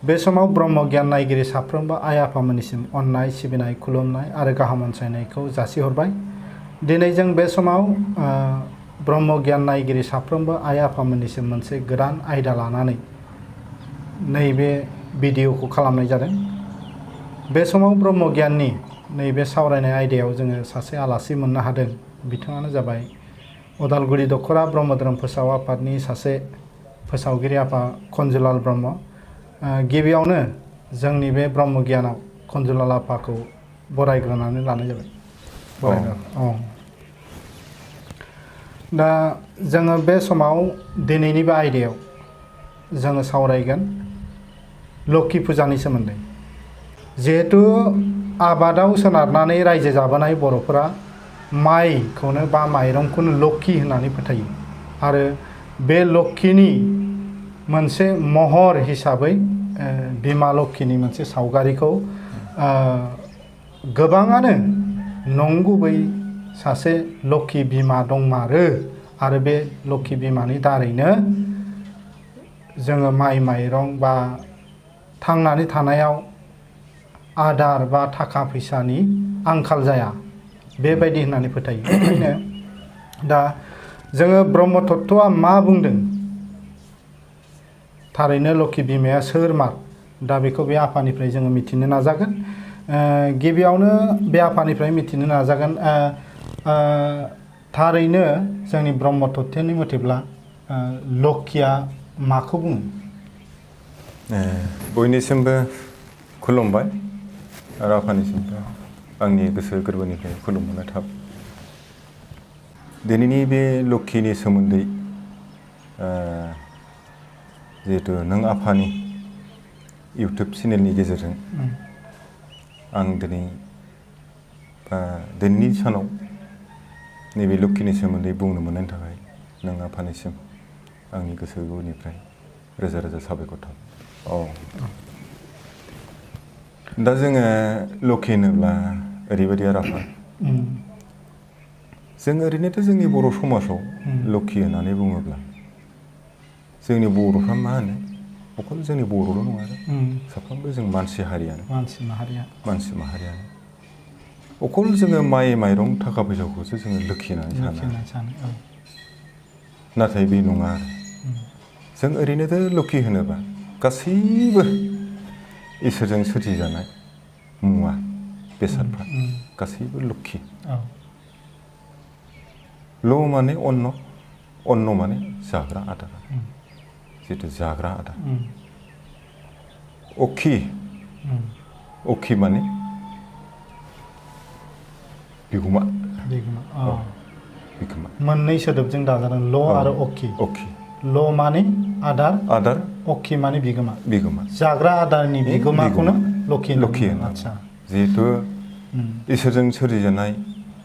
बे समाव ब्रह्म गियान नायगिरि साफ्रोमबो आइ आफामोननिसिम अननाय सिबिनाय खुलुमनाय आरो गाहाम अनसायनायखौ जासिहरबाय। दिनै जों बे समाव ब्रह्म गियान नायगिरि साफ्रोमबो आइ आफामोननिसिम मोनसे गोदान आयदा लानानै नैबे भिडिअखौ खालामनाय जादों। बे समाव ब्रह्म गियाननि नैबे सावरायनाय आयदायाव जोङो सासे आलासि मोननो हादों। बिथाङानो जाबाय उदालगुरि दख'रा ब्रह्म धोरोम फोसाव आफादनि सासे फोसावगिरि आफा खनजुलाल ब्रह्म। गिबियावनो जोंनि बे ब्रह्म गियानाव खनजुलाल आफाखौ बरायग्रोनानै लानाय जाबाय। दा जोङो बे समाव दिनैनि बे आयदायाव जोङो सावरायगोन लोखि फुजानि सोमोन्दै। जिहेतु आबादाव सोनारनानै रायजो जाबोनाय बर'फोरा माइखौनो बा माइरंखौनो लोखि होननानै फोथायो आरो बे लोखिनि मोनसे महर हिसाबै बिमा लोखिनि मोनसे सावगारिखौ गोबाङानो नंगुबै सासे लोखि बिमा दंमारो आरो बे लोखि बिमानि दारैनो जोङो माइ माइरं बा थांनानै थानायाव आदार बा थाखा फैसानि आंखाल जाया बेबायदि होननानै फोथायो। ओंखायनो दा जोङो ब्रह्म तत्त्वआ मा बुंदों, थारैनो लोखि बिमाया सोरमार, दा बेखौ बे आफानिफ्राय जोङो मिथिनो नाजागोन। गिबियावनो बे आफानिफ्राय मिथिनो नाजागोन थारैनो जोंनि ब्रह्म तत्त्वनि मथेब्ला लोखिया माखौ बुङो? बयनिसिमबो खुलुमबाय आरो आफानिसिमबो आंनि गोसो गोरबोनिफ्राय खुलुमहरनाय थाबाय। दिनैनि बे लोखिनि सोमोन्दै जिहेतु नों आफानि इउटुब चेनेलनि गेजेरजों आं दिनैनि सानाव नैबे लोखिनि सोमोन्दै बुंनो मोननायनि थाखाय नों आफानिसिम आंनि गोसो गोरबोनिफ्राय रोजा रोजा साबायखर थाबाय। दा जोङो लोखि होनोब्ला ओरैबायदि आरो आफा, जों ओरैनोथ' जोंनि बर' समाजाव लोखि होननानै बुङोब्ला जोंनि बर'फ्रा मा होनो, अखल जोंनि बर'ल' नङा आरो साफ्रोमबो जों मानसि माहारियानो अखल जोङो माइ माइरं थाखा फैसाखौसो जोङो लोखि होननानै सानो। नाथाय बे नङा आरो जों ओरैनोथ' लोखि होनोबा गासैबो इसोरजों सोरजिजानाय मुवा बेसादफ्रा गासैबो लोखि। ल' माने अन्न माने जाग्रा आदार, जितु जाग्रा आदार। अखि माने बिगुमा। मोननै सोदोबजों दाजादों ल' आरो अखि। ल' माने आदार, अखि माने बिगोमा। जाग्रा आदारनि बिगोमाखौनो लोखि होनो। आच्छा, जिहेतु इसोरजों सोरजिजानाय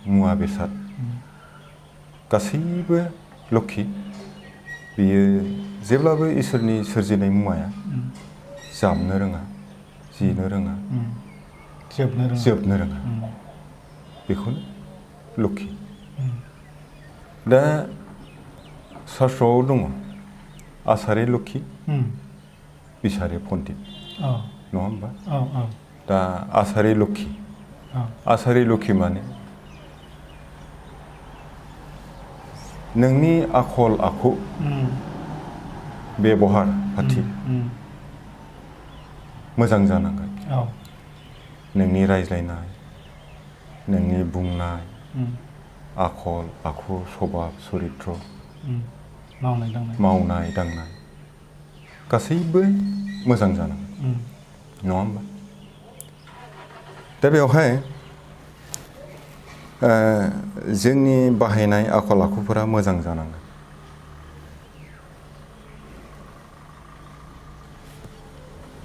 मुवा बेसाद गासैबो लोखि। बेयो जेब्लाबो इसोरनि सोरजिनाय मुवाया जामनो रोङा, जिनो रोङा, जोबनो रोङा, बेखौनो लोखि। दा शास्त्रआव दङ आसारे लोखि बिसारे पण्डित, नङा होमबा? दा आसारे लोखि माने नोंनि आखल आखु बेबहार पाति मोजां जानांगोन। नोंनि रायज्लायनाय, नोंनि बुंनाय, आखल आखु सभाब चरित्र, मावनाय दांनाय गासैबो मोजां जानांगोन, नङा होमबा? दा बेवहाय जोंनि बाहायनाय आखल आखुफोरा मोजां जानांगोन।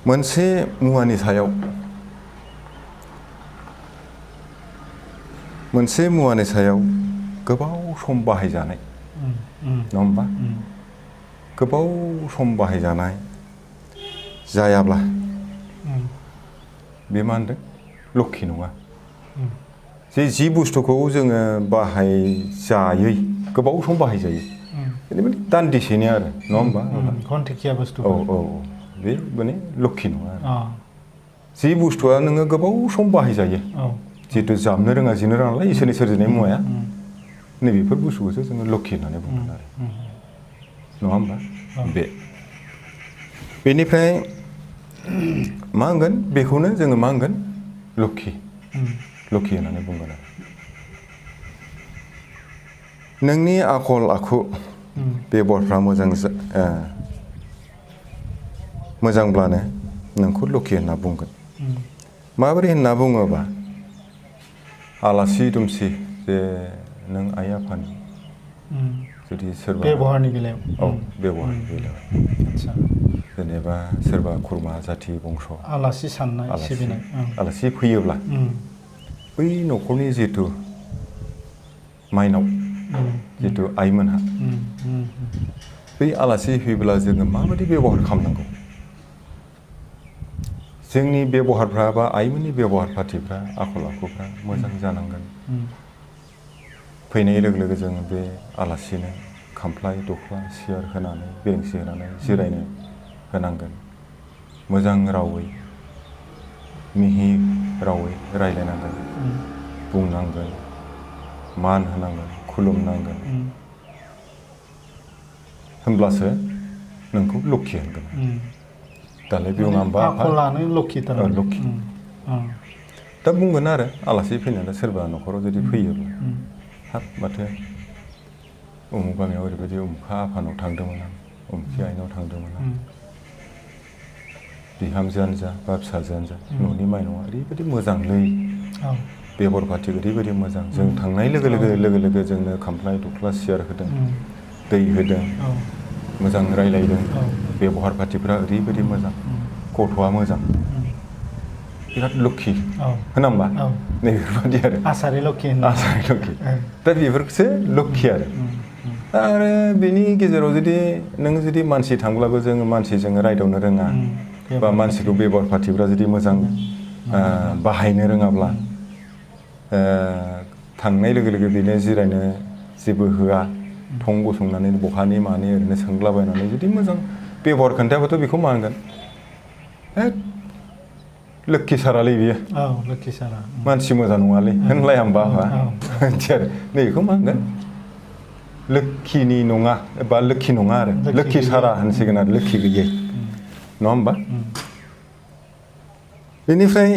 मोनसे मुवानि सायाव गोबाव सम बाहायजानाय, नङा होमबा? गोबाव सम बाहायजानाय जायाब्ला बे मा होनदों? लोखि नङा। जि बुस्थुखौ जोङो बाहायजायै, गोबाव सम बाहायजायो, दान्दिसेनि आरो, नङा होमबा? खनटेखिया बुस्थु। बे माने लक्षि नङा आरो अ जि बुस्थुआ नोङो गोबाव सम बाहायजायो औ जिहेतु जामनो रोङा जिनो रोङा नालाय इसोरनि सोरजिनाय मुवाया नैबेफोर बुस्थुखौसो जोङो लक्षि होननानै बुंगोन आरो नङा होमबा बे बेनिफ्राय मा होनगोन बेखौनो जोङो मा होनगोन लक्षि होननानै बुंगोन आरो नोंनि आखल आखु बेबहारफ्रा मोजांब्लानो नोंखौ लक्षि होनना बुंगोन माबोरै होनना बुङोबा आलासि दुमसि जे नों आइ आफानि जुदि सोरबा बेबहारनि बेलायाव औ बेबहारनि बेलायाव आदसा जेनेबा सोरबा खुरमा जाथि बंस आलासि साननाय सिबिनाय आलासि फैयोब्ला बै न'खरनि जिहेतु माइनाव जिहेतु आइमोनहा बै आलासि फैयोब्ला जोङो माबायदि बेबहार खालामनांगौ जोंनि बेबहारफ्रा बा आइमोननि बेबहार पातिफ्रा आखल आखुफ्रा मोजां जानांगोन फैनाय लोगो लोगो जोङो बे आलासिनो खामफ्लाय दख्ला सियार होनानै बेरेंसि होनानै जिरायनो होनांगोन मोजां रावै मिहि रावै रायलायनांगोन बुंनांगोन मान होनांगोन खुलुमनांगोन होनब्लासो नोंखौ लक्षि होनगोन दालाय बे नङा होमबा आखलानो लक्षि लक्षि दा बुंगोन आरो आलासि फैनानै सोरबा न'खराव जुदि फैयोब्ला हाब माथो उमुक गामियाव ओरैबायदि उमुखा आफानाव थांदोंमोन आं उमुखि आइनाव थांदोंमोन आं बिहामजोआनो जा बा फिसाजोआनो जा न'नि माइनावआ ओरैबायदि मोजांलै बेबहार पाति ओरैबायदि मोजां जों थांनाय लोगो लोगो जोंनो खामफ्लाय दख्ला सियार होदों दै होदों मोजां रायलायदों बेबहार पातिफ्रा ओरैबायदि मोजां गथ'आ मोजां बिराद लक्षि होना होमबा नैबेफोरबायदि आरो आसारि लक्षि दा बेफोरखौसो लक्षि आरो बेनि गेजेराव जुदि नों जुदि मानसि थांब्लाबो जोङो मानसिजों रायदावनो रोङा बा मानसिखौ बेबहार पातिफ्रा जुदि मोजां बाहायनो रोङाब्ला थांनाय लोगो लोगो बेनो जिरायनो जेबो होआ थं गसंनानै बहानि मानि ओरैनो सोंलाबायनानै जुदि मोजां बेबहार खोन्थायाबाथ' बेखौ मा होनगोन लोक्षि सारालै बियो लोक्षि सारा मानसि मोजां नङालै होनलाया होमबा बिदि आरो नैबेखौ मा होनगोन लोक्षिनि नङा बा लोक्षि नङा आरो लोक्षि सारा होनसिगोन आरो लोक्षि गैयै नङा होमबा बेनिफ्राय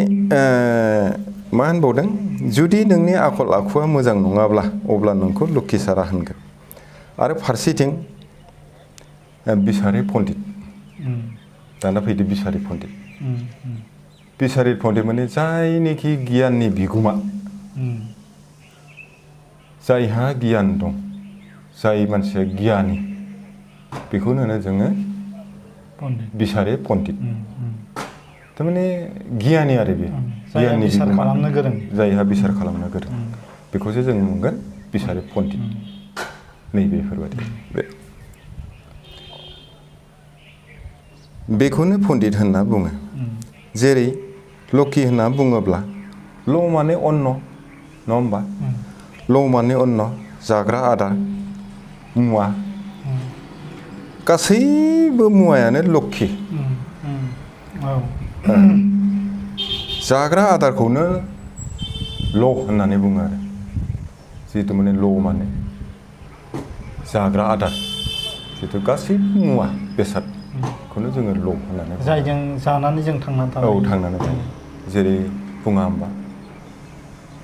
मा होनबावदों जुदि नोंनि आखल आखुआ मोजां नङाब्ला अब्ला नोंखौ लोक्षि सारा होनगोन आरो फारसेथिं बिसारि पण्डित दाना फैदो बिसारि पण्डित बिसारि पण्डित माने जायनिखि गियाननि बिगुमा जायहा गियान दं जाय मानसिया गियानि बेखौनो होनो जोङो बिसारि पण्डित थारमाने गियानि आरो बे गियाननि बिगुमा जायहा बिसार खालामनो गोरों बेखौसो जों बुंगोन बिसारि पण्डित नैबेफोरबायदि बेखौनो पण्डित होनना बुङो जेरै लक्षि होनना बुङोब्ला ल माने अन्न नङा होमबा ल माने अन्न जाग्रा आदार मुवा गासैबो मुवायानो लक्षि जाग्रा आदारखौनो ल होननानै बुङो आरो जिहेतु माने ल माने जाग्रा आदार जिहेतु गासैबो मुवा बेसादखौनो जोङो ल होननानै जायजों जानानै जों थांनानै थायो थांनानै थायो जेरै बुङा होमबा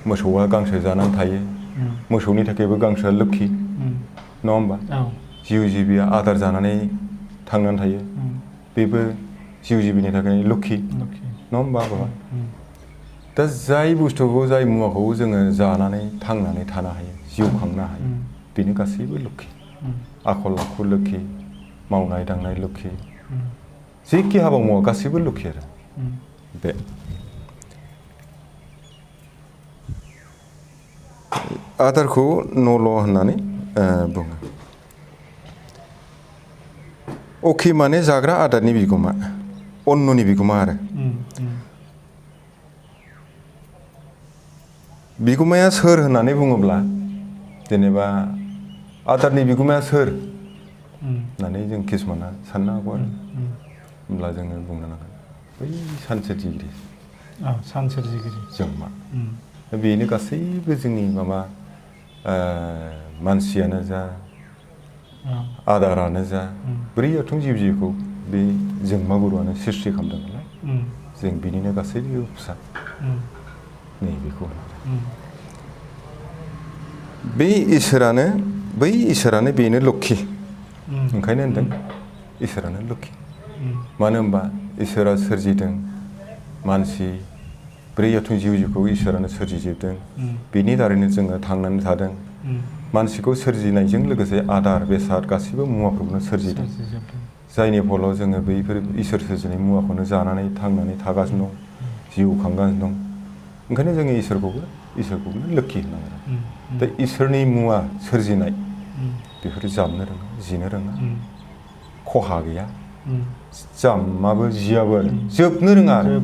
मोसौआ गांसो जानानै थायो मोसौनि थाखायबो गांसोआ लक्षि नङा होमबा जिउ जिबिया आदार जानानै थांनानै थायो बेबो जिउ जिबिनि थाखाय लक्षि नङा होमबा बाबा दा जाय बुस्थुखौ जाय मुवाखौ जोङो जानानै थांनानै थानो हायो जिउ खांनो हायो बेनो गासैबो लक्षि आखल आखु लक्षि मावनाय दांनाय लक्षि जेखि हाबा मावा गासैबो लक्षि आरो बे आदारखौ नल होननानै बुङो अखि माने जाग्रा आदारनि बिगोमा अन्ननि बिगोमा आरो बिगुमाया सोर होननानै बुङोब्ला जेनेबा आदारनि बिगुमाया सोर होननानै जों किसुमाना साननो हागौ आरो होमब्ला जोङो बुंनो नांगोन बै सानसोरजिगिरि सानसोरजिगिरि जोंमा बेनो गासैबो जोंनि माबा मानसियानो जा आदारानो जा ब्रै आथोन जिउ जिउखौ बे जोंमा गुरुआनो सृष्टि खालामदों नालाय जों बिनिनो गासैबो फिसा नैबेखौ बे इसोरानो बै इसोरानो बेनो लोक्षि ओंखायनो होनदों इसोरानो लोक्षि मानो होनबा इसोरा सोरजिदों मानसि ब्रै आथोन जिउ जिउखौ इसोरानो सोरजिजोबदों बेनि दारैनो जोङो थांनानै थादों मानसिखौ सोरजिनायजों लोगोसे आदार बेसाद गासैबो मुवाफोरखौनो सोरजिदों जायनि फलाव जोङो बैफोर इसोर सोरजिनाय मुवाखौनो जानानै थांनानै थागासिनो दं जिउ खांगासिनो दं ओंखायनो जोङो इसोरखौनो लोक्षि होनांगोन दा इसोरनि मुवा सोरजिनाय बेफोर जामनो रोङा जिनो रोङा खहा गैया जामाबो जियाबो जोबनो रोङा आरो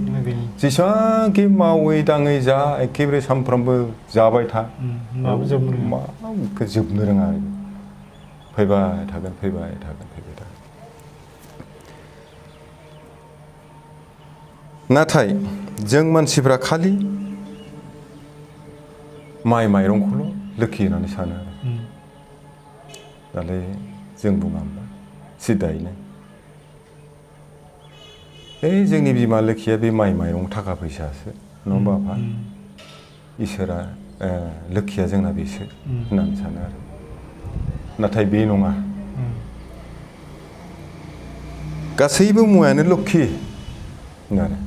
जेसेबांखि मावै दाङै जा एखेबारे सानफ्रामबो जाबाय था जोबनो रोङा आरो फैबाय थागोन फैबाय थागोन फैबाय थागोन नाथाय जों मानसिफ्रा खालि माइ माइरंखौल' लोक्षि होननानै सानो आरो दालाय जों बुङा होमबा सिदायैनो जोंनि बिमा लोक्षिया बे माइ माइरं थाखा फैसासो नङा होमबा आफा इसोरा लोक्षिया जोंना बेसो होननानै सानो आरो नाथाय बे नङा गासैबो मुवायानो लोक्षि होननानै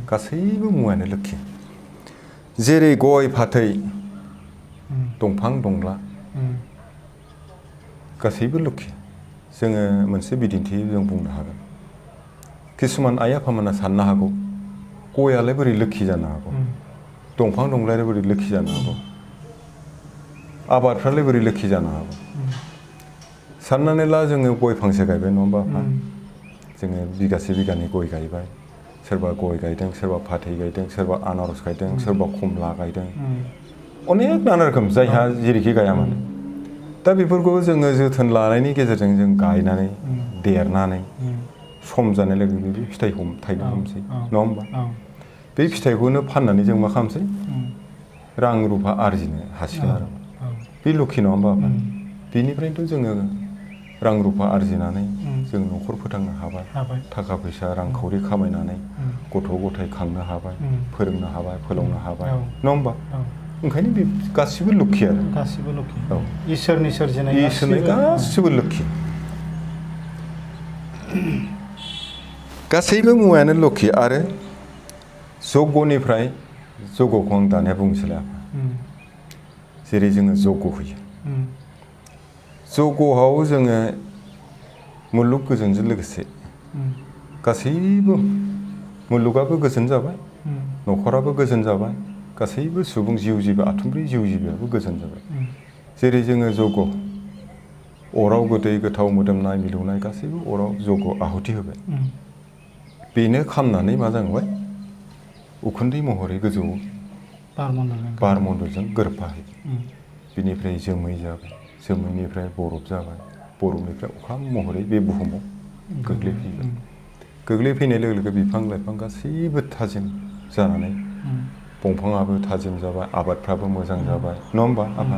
गासैबो मुवायानो लोक्षि जेरै गय फाथै दंफां दंला गासैबो लोक्षि जोङो मोनसे बिदिन्थि जों बुंनो हागोन किसुमान आइ आफामोना साननो हागौ गयालाय बोरै लोक्षि जानो हागौ दंफां दंलायालाय बोरै लोक्षि जानो हागौ आबादफ्रालाय बोरै लोक्षि जानो हागौ साननानै ला जोङो गय फांसे गायबाय नङा होमबा आफा जोङो बिगासे बिगानै गय गायबाय सोरबा गय गायदों सोरबा फाथै गायदों सोरबा आनारस गायदों सोरबा खमला गायदों अनेक नाना रोखोम जायहा जेरैखि गाया मानो दा बेफोरखौ जोङो जोथोन लानायनि गेजेरजों जों गायनानै देरनानै सम जानाय लोगो लोगो बे फिथाइ थायनो हमसै नङा होमबा बे फिथाइखौनो फाननानै जों मा खालामसै रां रुफा आरजिनो हासिगोन आरो बे लोक्षि नङा होमबा आफा बेनिफ्रायनोथ' जोङो रां रुफा आरजिनानै जों न'खर फोथांनो हाबाय थाखा फैसा रांखावरि खामायनानै गथ' गथाय खांनो हाबाय फोरोंनो हाबाय फोलावनो हाबाय नङा होमबा ओंखायनो बे गासिबो लोक्षि आरो गासिबो लोक्षि इसोरनि सोरजिनाय गासिबो लोक्षि गासैबो मुवायानो लोक्षि आरो जग्यनिफ्राय जग्यखौ आं दानिया बुंसैलाय आफा जेरै जोङो जग्य होयो जग्यआव जोङो मुलुग गोजोनजों लोगोसे गासैबो मुलुगाबो गोजोन जाबाय न'खराबो गोजोन जाबाय गासैबो सुबुं जिउ जिबि आथुमब्रै जिउ जिबियाबो गोजोन जाबाय जेरै जोङो जग्य अराव गोदै गोथाव मोदोमनाय मिलौनाय गासैबो अराव जग्य आहुति होबाय बेनो खामनानै मा जाबाय उखुन्दै महरै गोजौआव बारमण्डलजों गोरोबफाहैबाय बिनिफ्राय जोमै जाबाय जोमैनिफ्राय बरफ जाबाय बरफनिफ्राय अखा महरै बे बुहुमाव गोग्लैफैबाय गोग्लैफैनाय लोगो लोगो बिफां लाइफां गासैबो थाजिम जानानै दंफाङाबो थाजिम जाबाय आबादफ्राबो मोजां जाबाय नङा होमबा आफा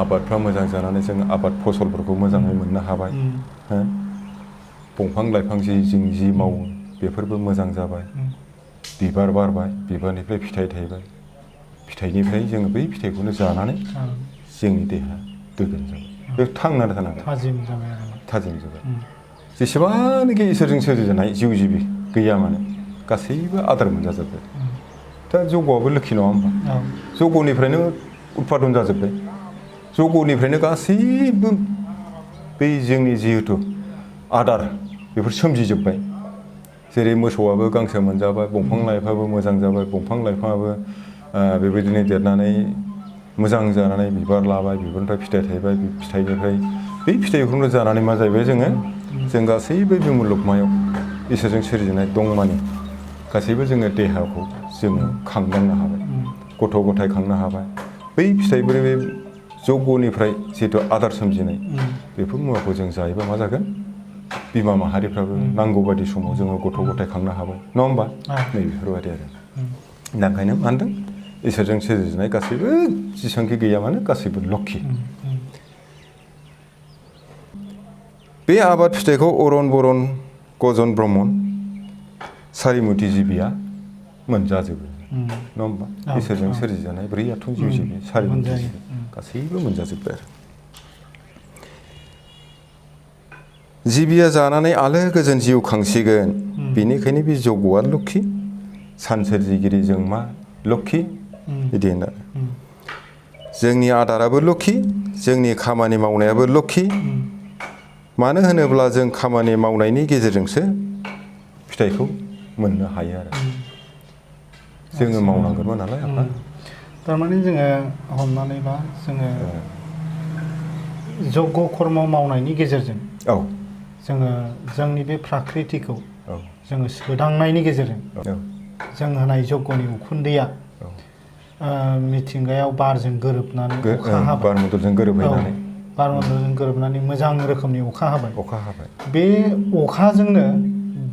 आबादफ्रा मोजां जानानै जों आबाद फसलफोरखौ मोजाङै मोननो हाबाय दंफां लाइफां जों जि मावो बेफोरबो मोजां जाबाय बिबार बारबाय बिबारनिफ्राय फिथाइ थायबाय फिथाइनिफ्राय जोङो बै फिथाइखौनो जानानै जोंनि देहा दोगोन जाबाय बे थांनानै थानांगोन थाजिम जाबाय जेसेबांनाखि इसोरजों सोरजिजानाय जिउ जिबि गैया मानो गासैबो आदार मोनजाजोब्बाय दा जग्यआबो लोक्षि नङा होमबा जग्यनिफ्रायनो उत्पादन जाजोब्बाय जग्यनिफ्रायनो गासैबो बै जोंनि जिहेथु आदार बेफोर सोमजिजोब्बाय जेरै मोसौआबो गांसो मोनजाबाय दंफां लाइफांआबो मोजां जाबाय दंफां लाइफाङाबो बेबायदिनो देरनानै मोजां जानानै बिबार लाबाय बिबारनिफ्राय फिथाइ थायबाय फिथाइनिफ्राय बै फिथाइखौनो जानानै मा जाहैबाय जों गासैबो बे मुलुगमायाव इसोरजों सोरजिनाय दंमानि गासैबो जोङो देहाखौ जोङो खांलांनो हाबाय गथ' गथाय खांनो हाबाय बै फिथाइफोर बे जग्यनिफ्राय जिहेतु आदार सोमजिनाय बेफोर मुवाखौ जों जायोबा मा जागोन बिमा माहारिफ्राबो नांगौ बायदि समाव जोङो गथ' गथाय खांनो हाबाय नङा होमबा नै बेफोरबायदि आरो दा ओंखायनो मा होनदों इसोरजों सोरजिनाय गासैबो जेसेबांखि गैया मानो गासैबो लक्षी बे आबाद फिथाइखौ अरन बरन गजन ब्रह्मन सारिमुति जिबिया मोनजाजोबो नङा होमबा इसोरजों सोरजिजानाय 4 आथोन जिउ जिबि सारिमुति जिबि गासैबो मोनजाजोब्बाय आरो जिबिया जानानै आलो गोजोन जिउ खांसिगोन बेनिखायनो बे जग'आ लक्षी सान सोरजिगिरि जों मा लक्षी बिदि होननानै जोंनि आदाराबो लक्षी जोंनि खामानि मावनायाबो लक्षी मानो होनोब्ला जों खामानि मावनायनि गेजेरजोंसो फिथाइखौ मोननो हायो आरो जोङो मावनांगोन नालाय आफा थारमाने जोङो हमनानै ला जोङो जग्ग कर्म मावनायनि गेजेरजों जोङो जोंनि बे प्राकृतिखौ जोङो सोदांनायनि गेजेरजों जों होनाय जग्गनि उखुन्दैया मिथिंगायाव बारजों गोरोबनानै अखा हाबाय बारमण्डलजों गोरोबहैनानै बारमण्डलजों गोरोबनानै मोजां रोखोमनि अखा हाबाय बे अखाजोंनो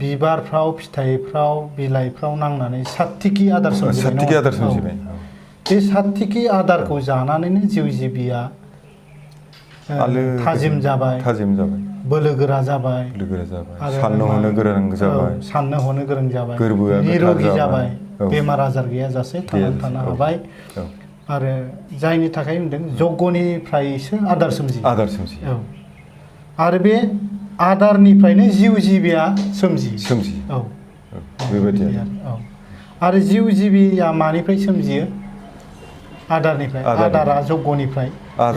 बिबारफ्राव फिथाइफ्राव बिलाइफ्राव नांनानै सात्तिकि आदार सोमजिबाय बे सात्तिकि आदारखौ जानानैनो जिउ जिबिया थाजिम जाबाय बोलोगोरा जाबाय साननो हनो गोरों जाबाय गोरबोआ निरोगि जाबाय बेमार आजार गैयाजासे थांनानै थानो हाबाय आरो जायनि थाखाय होनदों जग्गनिफ्रायसो आदार सोमजियो आरो बे आदारनिफ्रायनो जिउ जिबिया सोमजियो बेबायदि आरो जिउ जिबिया मानिफ्राय सोमजियो आदारनिफ्राय आदारा जग्गनिफ्राय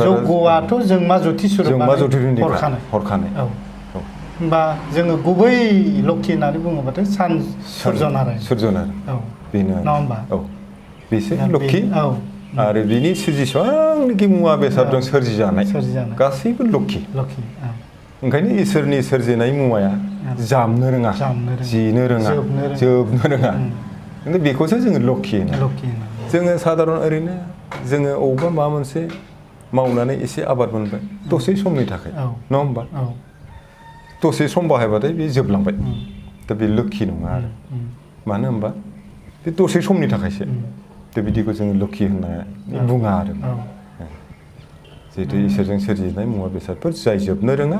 जग्गआथ' जोंमा ज्योति स्वरूप हरखानाय होमबा जोङो गुबै लक्षी होननानै बुङोबाथाय सान सुर्यनारायण बेनो नङा होमबा बेसो लक्षी आरो बिनि जेसेबांनाखि मुवा बेसादजों सोरजिजानाय गासैबो लक्षी ओंखायनो इसोरनि सोरजिनाय मुवाया जामनो रोङा जिनो रोङा जोबनो रोङा खिन्थु बेखौसो जोङो लक्षी होनो जोङो साधारन ओरैनो जोङो अबेबा माबा मोनसे मावनानै एसे आबाद मोनबाय दसे समनि थाखाय नङा होमबा दसे सम बाहायबाथाय बे जोबलांबाय दा बे लक्षी नङा आरो मानो होनबा बे दसे समनि थाखायसो दा बिदिखौ जोङो लक्षी होननानै बुङा आरो जिहेतु इसोरजों सोरजिनाय मुवा बेसादफोर जाय जोबनो रोङा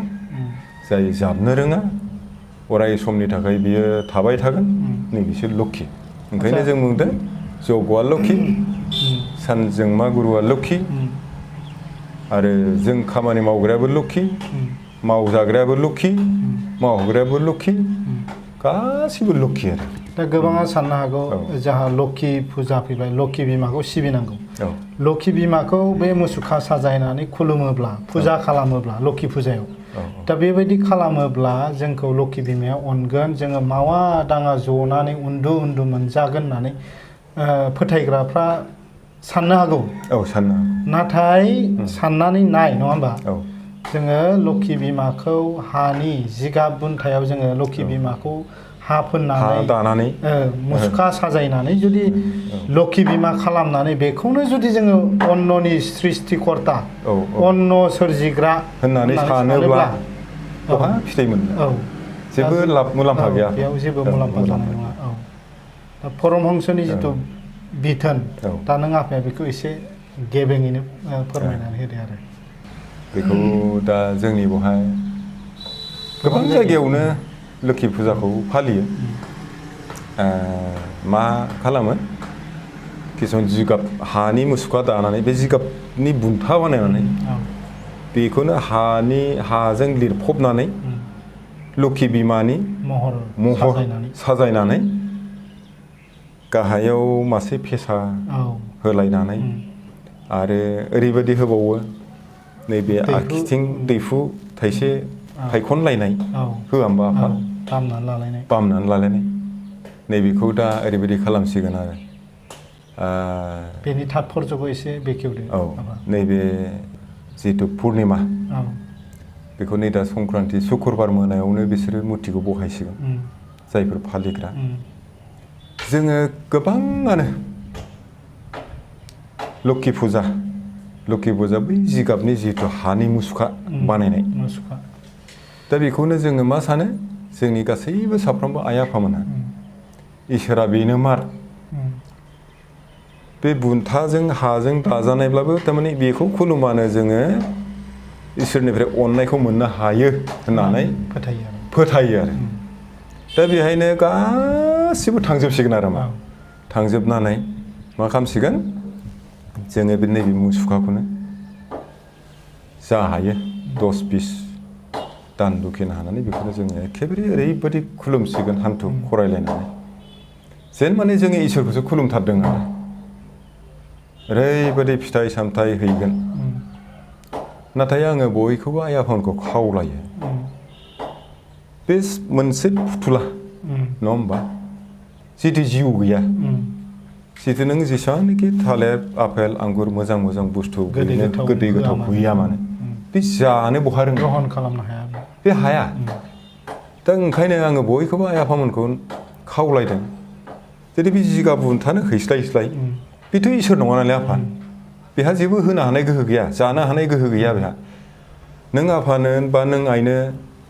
जाय जाबनो रोङा अराय समनि थाखाय बियो थाबाय थागोन नैबेसो लक्षी ओंखायनो जों बुंदों जग्गआ लक्षी सानजोंमा गुरुआ लक्षी आरो जों खामानि मावग्रायाबो लक्षी मावजाग्रायाबो लक्षी मावहोग्रायाबो लक्षी गासिबो लक्षी आरो दा गोबाङा साननो हागौ जोंहा लक्षी फुजा फैबाय लक्षी बिमाखौ सिबिनांगौ लक्षी बिमाखौ बे मुसुखा साजायनानै खुलुमोब्ला फुजा खालामोब्ला लक्षी फुजायाव दा बेबायदि खालामोब्ला जोंखौ लक्षी बिमाया अनगोन जोङो मावा दाङा जनानै उन्दु मोनजागोन होननानै फोथायग्राफ्रा साननो हागौ नाथाय साननानै नाय नङा होमबा जोङो लक्षी बिमाखौ हानि जिगाब बुन्थायाव जोङो लक्षी बिमाखौ हा फोननानै मुसुखा साजायनानै जुदि लक्षी बिमा खालामनानै बेखौनो जुदि जोङो अन्ननि सृष्टिकर्ता अन्न सोरजिग्रा होननानै सानोब्ला बहा फिथाइ मोननो जेबो मुलाम्फा गैया बेयाव जेबो मुलाम्फा जानाय नङा दा परमहंसनि जिथु बिथोन दा नों आफाया बेखौ एसे गेबेङैनो फोरमायनानै होदो आरो बेखौ दा जोंनि बेवहाय गोबां जायगायावनो लक्षी फुजाखौ फालियो मा खालामो किसुमान जिगाब हानि मुसुखा दानानै बे जिगाबनि बुन्था बानायनानै बेखौनो हाजों लिरफबनानै लक्षी बिमानि महर साजायनानै गाहायाव मासे फेसा होलायनानै आरो ओरैबायदि होबावो नैबे आखिथिं दैफु थाइसे फायखनलायनाय होआ होमबा आफा बामनानै लालायनाय नैबेखौ दा ओरैबायदि खालामसिगोन आरो बेनि तात्पर्यखौ एसे बेखेवदो नैबे जिहेतु पुर्निमा बेखौ नै दा संक्रान्ति शुक्रबार मोनायावनो बिसोरो मुर्तिखौ बहायसिगोन जायफोर फालिग्रा जोङो गोबाङानो लक्षी फुजा बै जिगाबनि जिहेतु हानि मुसुखा बानायनाय दा बेखौनो जोङो मा सानो जोंनि गासैबो साफ्रोमबो आइ आफामोनहा इसोरा बेनो मार बे बुन्थाजों हाजों दाजानायब्लाबो थारमाने बेखौ खुलुमानो जोङो इसोरनिफ्राय अननायखौ मोननो हायो होननानै फोथायो आरो दा बेहायनो गासिबो थांजोबसिगोन आरो मा थांजोबनानै मा खालामसिगोन जोङो बे नैबे मुसुखाखौनो जा हायो 10-20 दान दुखिनो हानानै बेखौनो जोङो एखेबारे ओरैबायदि खुलुमसिगोन हान्थु खरायलायनानै जेन माने जोङो इसोरखौसो खुलुमथारदों आरो ओरैबायदि फिथाइ सामथाइ हैगोन नाथाय आङो बयखौबो आइ आफामोनखौ खावलायो बे मोनसे फुथुला नङा होमबा जिथु जिउ गैया जिथु नों जेसेबांनाखि थालिर आपेल आंगुर मोजां मोजां बुस्थु गोदै गोथाव गैया मानो बे जानो बहा रोङो ग्रहण खालामनो हाया बे हाया दा ओंखायनो आङो बयखौबो आइ आफामोनखौ खावलायदों जुदि बे जिगाब बुन्थानो हैस्लाय बेथ' इसोर नङा नालाय आफा बेहा जेबो होनो हानाय गोहो गैया जानो हानाय गोहो गैया बेहा नों आफानो बा नों आइनो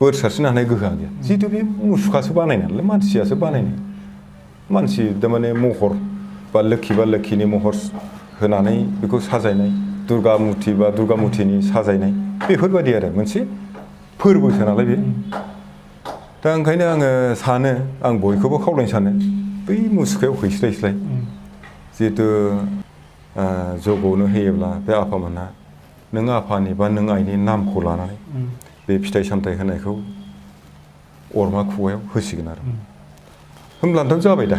बोर सारस्रिनो हानाय गोहोआ गैया जिहेतु बे मुसुखासो बानायनाय नालाय मानसियासो बानायनाय मानसि थारमाने महर बा लोखिनि महर होनानै बेखौ साजायनाय दुर्गा मुर्ति बा दुर्गा मुर्तिनि साजायनाय बेफोरबायदि आरो मोनसे फोरबोसो नालाय बे दा ओंखायनो आङो सानो आं बयखौबो खावलायनो सानो बै मुसुखायाव हैस्लायस्लाय जिहेतु जग'नो होयोब्ला बे आफामोनहा नों आफानि बा नों आइनि नामखौ लानानै बे फिथाइ सामथाइ होनायखौ अरमा खुगायाव होसिगोन आरो होमब्लानोथ' जाबाय दा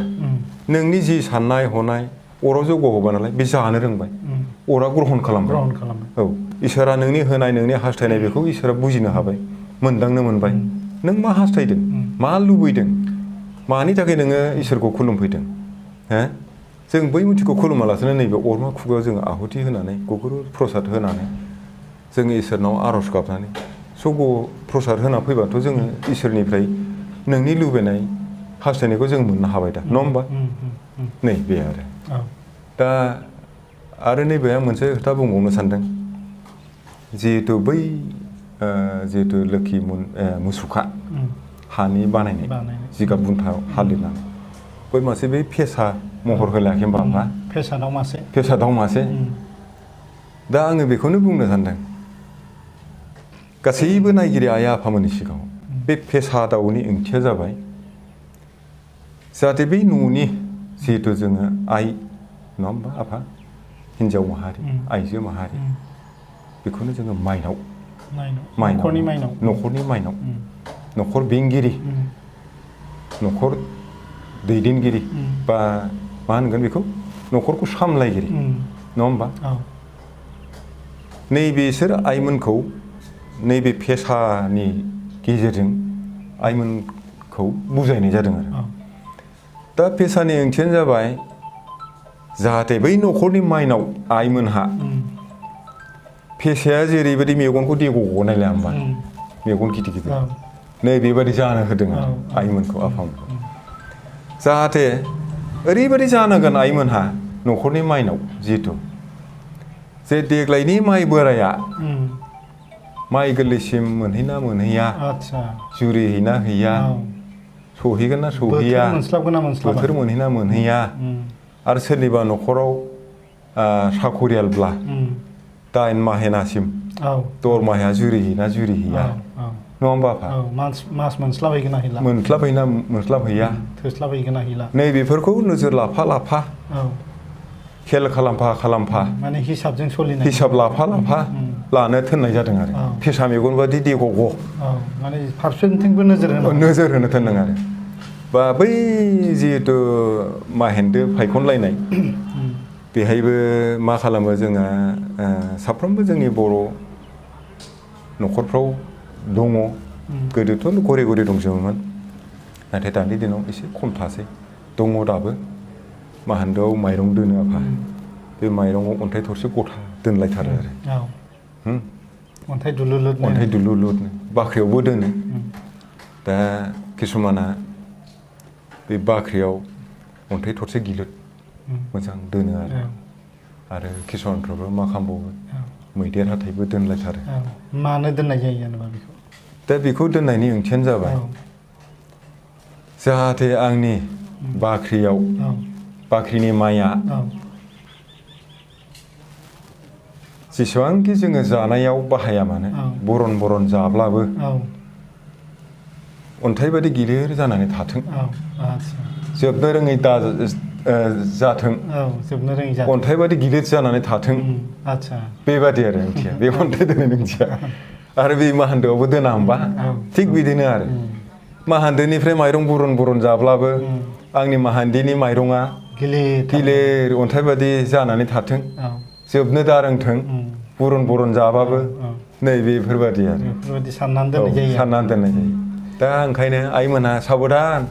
नोंनि जि साननाय हनाय अराव जग' होबाय नालाय बे जानो रोंबाय अरा ग्रहण खालामबाय औ इसोरा नोंनि होनाय नोंनि हास्थायनाय बेखौ इसोरा बुजिनो हाबाय मोनदांनो मोनबाय नों मा हास्थायदों मा लुबैदों मानि थाखाय नोङो इसोरखौ खुलुमफैदों हो जों बै मुथिखौ खुलुमालासिनो नैबे अरमा खुगायाव जोङो आहुथि होनानै गुगुरु प्रसाद होनानै जोङो इसोरनाव आर'ज गाबनानै जग' प्रसाद होना फैबाथ' जोङो इसोरनिफ्राय नोंनि लुबैनाय हास्थायनायखौ जों मोननो हाबाय दा नङा होमबा नै बे आरो दा आरो नैबे आं मोनसे खोथा बुंबावनो सानदों जिहेतु बै जिहेतु लोखि मुसुखा हानि बानायनाय जिगाब बुन्थायाव हा लिरनानै बै मासे बै फेसा महर होलायाखै होनबा फेसा दाउ मासे दा आङो बेखौनो बुंनो सानदों गासैबो नायगिरि आइ आफामोननि सिगाङाव बे फेसा दाउनि ओंथिया जाबाय जाहाथे बै न'नि जिहेतु जोङो आइ नङा होमबा आफा हिन्जाव माहारि आइजो माहारि बेखौनो जोङो न'खरनि माइनाव न'खर बेंगिरि न'खर दैदेनगिरि बा मा होनगोन बेखौ न'खरखौ सामलायगिरि नङा होमबा नैबेसोर आइमोनखौ नैबे फेसानि गेजेरजों आइमोनखौ बुजायनाय जादों आरो दा फेसानि ओंथियानो जाबाय जाहाथे बै न'खरनि माइनाव आइमोनहा फेसाया जेरैबायदि मेगनखौ देग' गनायलाया होमबा मेगन गिदिर गिदिर नै बेबायदि जानो होदों आरो आइमोनखौ आफामोनखौ जाहाथे ओरैबायदि जानांगोन आइमोनहा न'खरनि माइनाव जिहेतु जे देग्लायनि माइ बोराया माइ गोरलैसिम मोनहैना मोनहैया जुरिहैना हैया सहैगोन ना सहैया बोथोर मोनहैना मोनहैया आरो सोरनिबा न'खराव साख'रियालब्ला 8 माहेनासिम दरमाहाया जुरिहैना जुरिहैया नङा होमबा आफा मास मोनस्लाबहैया नै बेफोरखौ नोजोर लाफा खेल खालामफा माने हिसाबजों सोलिनाय हिसाब लाफा लानो थोननाय जादों आरो फेसा मेगन बादि देग' माने फारसेथिंबो नोजोर होनो थोनदों आरो बा बै जिहेतु माहेन्दो फायखनलायनाय बेहायबो मा खालामो जोङो साफ्रोमबो जोंनि बर' न'खरफ्राव दङ गोदोथ' घरे घरे दंजोबोमोन नाथाय दानि दिनाव एसे खम थासै दङ दाबो माहेन्दोआव माइरं दोनो आफा बे माइरंआव अन्थाइ थरसे गथा दोनलायथारो आरो अन्थाइ दुलुरनो बाख्रियावबो दोनो दा किसुमाना बे बाख्रियाव अन्थाइ थरसे गिलिर मोजां दोनो आरो किसुमानफ्राबो मा खालामबावो मैदेर हाथाइबो दोनलायथारो मानो दोननाय जायो जेनेबा बेखौ दा बेखौ दोननायनि ओंथियानो जाबाय जाहाथे आंनि बाख्रियाव बाख्रिनि माइया जेसेबांखि जोङो जानायाव बाहाया मानो बरन बरन जाब्लाबो अन्थाइ बायदि गिलिर जानानै थाथों जोबनो रोङै जाथों अन्थाइ बायदि गिलिर जानानै थाथों बेबादि आरो ओंथिया बे अन्थाइ दोननायनि ओंथिया आरो बे माहान्दोआवबो दोना होमबा थिग बिदिनो आरो माहान्दोनिफ्राय माइरं बरन बरन जाब्लाबो आंनि माहान्दिनि माइरङा गिलिर अन्थाइ बायदि जानानै थाथों जोबनो दारोंथों बरन बरन जाबाबो नै बेफोरबादि आरो साननानै दोननाय जायो दा ओंखायनो आइमोनहा साबधान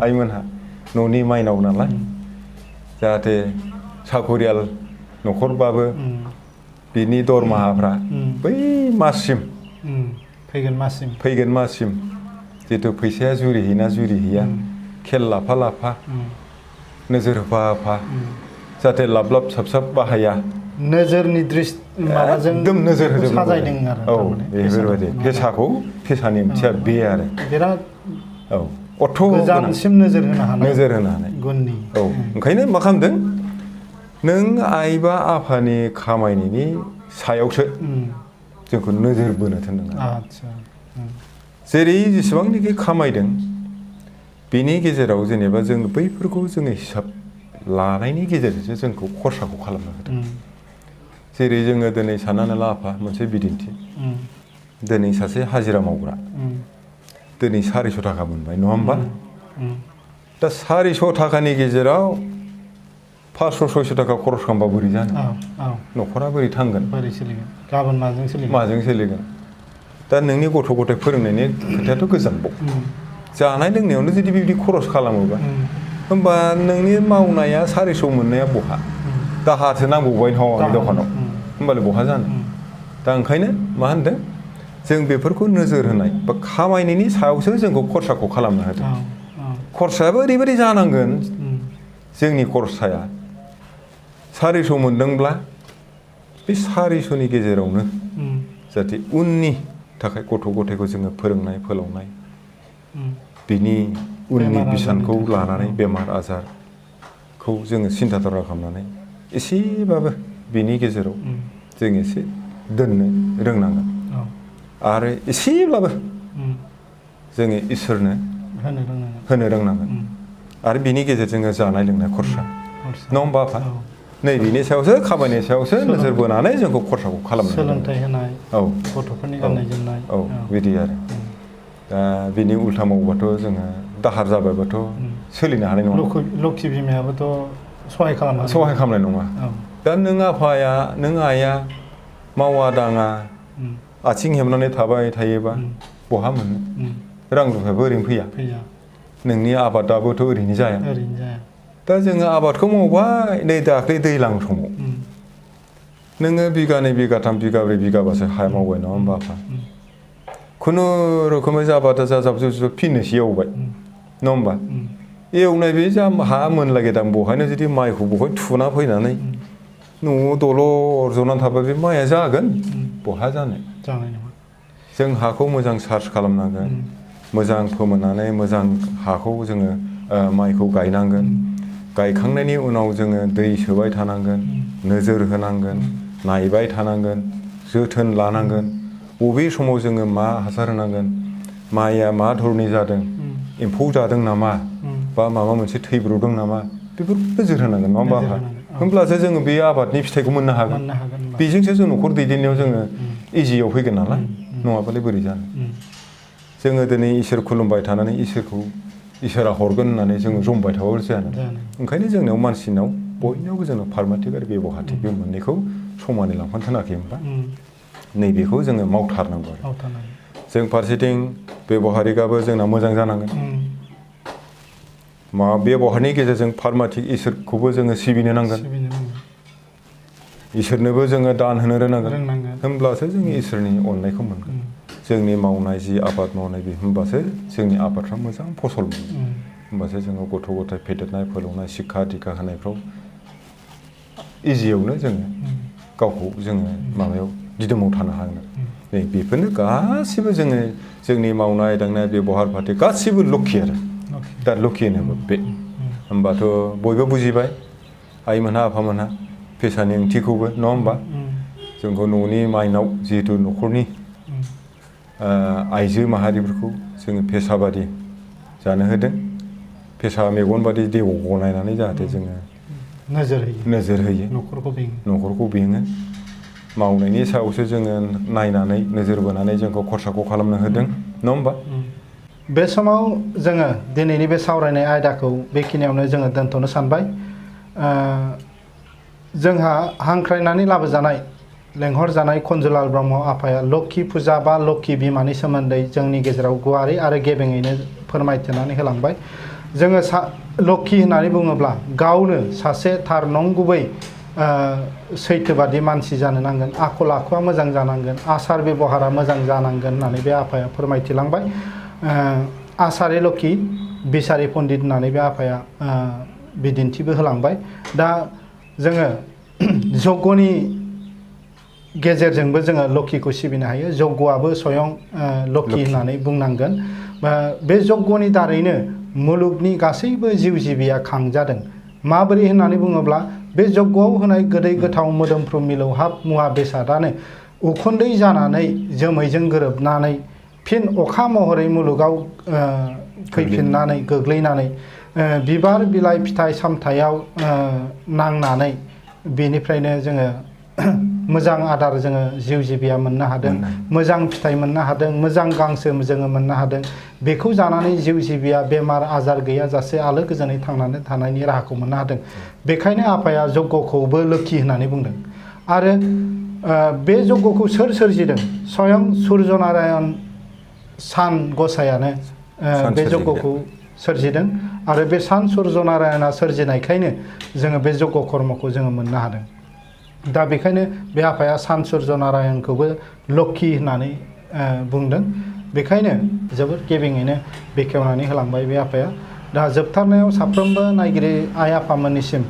आइमोनहा न'नि माइनाव नालाय जाहाथे साखरियाल न'खरबाबो बिनि दरमाहाफ्रा बै माससिम फैगोन माससिम जितु फैसाया जुरिहैना जुरिहैया खेल लाफा लाफा नोजोर होफा होफा जाहाथे लाब लाब साब साब बाहाया नोजोरनि माबाजों एकदम नोजोर होजोब साजायदों आरो बेफोरबायदि फेसानि ओंथिया बे आरो बिराद अथ' गोजानसिम नोजोर होनो हानाय गुननि ओंखायनो मा खालामदों नों आइ बा आफानि खामायनायनि सायावसो जोंखौ नोजोर बोनो थिनदों जेरै जेसेबांनाखि खामायदों बेनि गेजेराव जेनेबा जों बैफोरखौ जोङो हिसाब लानायनि गेजेरजोंसो जोंखौ खरसाखौ खालामनो होदों जेरै जोङो दिनै साननानै ला आफा मोनसे बिदिन्थि दिनै सासे हाजिरा मावग्रा दिनै 400 थाखा मोनबाय नङा होमबा दा 400 थाखानि गेजेराव 500-600 थाखा खरस खालामबा बोरै जानो न'खरा बोरै थांगोन गाबोन माजों सोलिगोन दा नोंनि गथ' गथाय फोरोंनायनि खोथायाथ' गोजानबाव जानाय लोंनायावनो जुदि बिदि खरस खालामोबा होमबा नोंनि मावनाया 400 मोननाया बहा दाहारसो नांबावबाय हनै दखानाव होमबालाय बहा जानो दा ओंखायनो मा होनदों जों बेफोरखौ नोजोर होनाय बा खामायनायनि सायावसो जोंखौ खरसाखौ खालामनो होदों खरसायाबो ओरैबायदि जानांगोन जोंनि खरसाया 400 मोनदोंब्ला बे 400नि गेजेरावनो जाहाथे उननि थाखाय गथ' गथायखौ जोङो फोरोंनाय फोलावनाय बिनि उननि बिसानखौ लानानै बेमार आजारखौ जोङो सिन्था धारा खालामनानै एसेबाबो बिनि गेजेराव जों एसे दोननो रोंनांगोन आरो एसेब्लाबो जोङो इसोरनो होनो रोंनांगोन आरो बिनि गेजेरजों जानाय लोंनाय खरसा नङा होमबा आफा नै बिनि सायावसो खामायनायनि सायावसो नोजोर बोनानै जोंखौ खरसाखौ खालामनो सोलोंथाइ होनाय गथ'फोरनि गाननाय जोमनाय बिदि आरो दा बिनि उल्था मावबाथ' जोङो दाहार जाबायबाथ' सोलिनो हानाय नङा लोखि बिमायाबोथ' सहाय खालामनाय नङा दा नों आफाया नों आइया मावा दाङा आथिं हेबनानै थाबाय थायोबा बहा मोनो रां रुफायाबो ओरैनो फैया नोंनि आबादाबोथ' ओरैनो जाया दा जोङो आबादखौ मावबाय नै दाख्लै दैज्लां समाव नोङो बिगानै बिगाथाम बिगाब्रै बिगाबासो हा मावबाय नङा होमबा आफा खुनु रोखोमै जाबादा जाजाब फिननोसो एवबाय नङा होमबा एवनाय बे हा मोनलागेदां बहायनो जुदि माइखौ बहाय थुना फैनानै न'आव दलर जनानै थाबा बे माइया जागोन बहा जानो जों हाखौ मोजां सार्च खालामनांगोन मोजां फोमोननानै मोजां हाखौ जोङो माइखौ गायनांगोन गायखांनायनि उनाव जोङो दै सोबाय थानांगोन नोजोर होनांगोन नायबाय थानांगोन जोथोन लानांगोन बबे समाव जोङो मा हासार होनांगोन माइया मा धरनि जादों एम्फौ जादों नामा बा माबा मोनसे थैब्र'दों नामा बेफोरखौ नोजोर होनांगोन नङा होमबा होमब्लासो जोङो बे आबादनि फिथाइखौ मोननो हागोन बेजोंसो जों न'खर दैदेननायाव जोङो इजियाव फैगोन नालाय नङाबालाय बोरै जानो जोङो दिनै इसोर खुलुमबाय थानानै इसोरा हरगोन होननानै जोङो जमबाय थाबाबो जाया ओंखायनो जोंनियाव मानसिनाव बयनियावबो जोंनाव पारमाटिक आरो बेबहाटिक बे मोननैखौ समानै लांफानो थोनाखै होनबा नैबेखौ जोङो मावथारनांगौ आरो जों फारसेथिं बेबहारिकआबो जोंना मोजां जानांगोन बेबहारनि गेजेरजों पारमाटिक इसोरखौबो जोङो सिबिनो नांगोन इसोरनोबो जोङो दान होनो रोंनांगोन होमब्लासो जोङो इसोरनि अननायखौ मोनगोन जोंनि मावनाय जि आबाद मावनाय बे होमबासो जोंनि आबादफ्रा मोजां फसल मोनो होमबासो जोङो गथ' गथाय फेदेरनाय फोलावनाय शिक्षा दिक्षा होनायफ्राव इजियावनो जोङो गावखौ जोङो माबायाव दिदोमाव थानो हागोन नै बेफोरनो गासिबो जोंनि मावनाय दांनाय बेबहार फाथि गासिबो लखि आरो दा लखि होनोबा बे होमबाथ' बयबो बुजिबाय आइमोनहा आफामोनहा फेसानि ओंथिखौबो नङा होमबा जोंखौ न'नि माइनाव जिहेतु न'खरनि आइजो माहारिफोरखौ जोङो फेसाबादि जानो होदों फेसा मेगन बादि देवखौ नायनानै जाहाथे जोङो नोजोर होयो न'खरखौ बेङो मावनायनि सायावसो जोङो नायनानै नोजोर बोनानै जोंखौ खरसाखौ खालामनो होदों नङा होमबा बे समाव जोङो दिनैनि बे सावरायनाय आयदाखौ बेखिनियावनो जोङो दोनथ'नो सानबाय जोंहा हांख्रायनानै लाबोजानाय लेंहरजानाय खनजुलाल ब्रह्म आफाया लखि फुजा बा लखि बिमानि सोमोन्दै जोंनि गेजेराव गुवारै आरो गेबेङैनो फोरमायथिनानै होलांबाय जोङो लखि होननानै बुङोब्ला गावनो सासे थार नंगुबै सैथोबादि मानसि जानो नांगोन आखल आखुआ मोजां जानांगोन आसार बेबहारा मोजां जानांगोन होननानै बे आफाया फोरमायथिलांबाय आसारे लखि बिसारि पण्डित होननानै बे आफाया बिदिन्थिबो होलांबाय दा जोङो जग्यनि गेजेरजोंबो जोङो लखिखौ सिबिनो हायो जग्यआबो स्वयं लखि होननानै बुंनांगोन बे जग्यनि दारैनो मुलुगनि गासैबो जिउ जिबिया खांजादों माबोरै होननानै बुङोब्ला बे जग्यआव होनाय गोदै गोथाव मोदोमफ्रु मिलौहाब मुवा बेसादानो उखुन्दै जानानै जोमैजों गोरोबनानै फिन अखा महरै मुलुगाव फैफिननानै गोग्लैनानै बिबार बिलाइ फिथाइ सामथायाव नांनानै बेनिफ्रायनो जोङो मोजां आदार जोङो जिउ जिबिया मोननो हादों मोजां फिथाइ मोननो हादों मोजां गांसो जोङो मोननो हादों बेखौ जानानै जिउ जिबिया बेमार आजार गैयाजासे आलो गोजोनै थांनानै थानायनि राहाखौ मोननो हादों बेखायनो आफाया जग्यखौबो लोखि होननानै बुंदों आरो बे जग्यखौ सोर सोरजिदों स्वयं सुर्य नारायण सान गसायानो बे जग्यखौ सोरजिदों आरो बे सान सुर्य नारायणआ सोरजिनायखायनो जोङो बे जग्य कर्मखौ जोङो मोननो हादों दा बेखायनो बे आफाया सान सुर्य नारायणखौबो लखि होननानै बुंदों बेखायनो जोबोद गेबेङैनो बेखेवनानै होलांबाय बे आफाया दा जोबथारनायाव साफ्रोमबो नायगिरि आइ आफामोननिसिम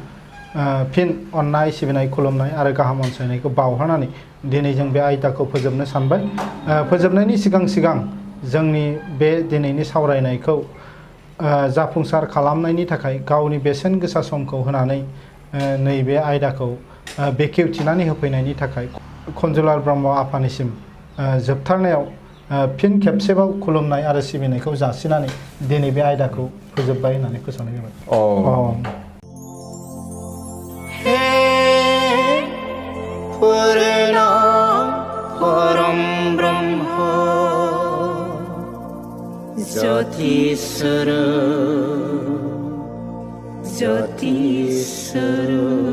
फिन अननाय सिबिनाय खुलुमनाय आरो गाहाम अनसायनायखौ बावहरनानै दिनै जों बे आयदाखौ फोजोबनो सानबाय फोजोबनायनि सिगां जोंनि बे दिनैनि सावरायनायखौ जाफुंसार खालामनायनि थाखाय गावनि बेसेन गोसा समखौ होनानै नैबे आयदाखौ बेखेवथिनानै होफैनायनि थाखाय खनजुलाल ब्रह्म आफानिसिम जोबथारनायाव फिन खेबसेबाव खुलुमनाय आरो सिबिनायखौ जासिनानै दिनै बे आयदाखौ फोजोबबाय होननानै फोसावनाय जाबाय परम ब्रह्म ज्योतिस्वरूप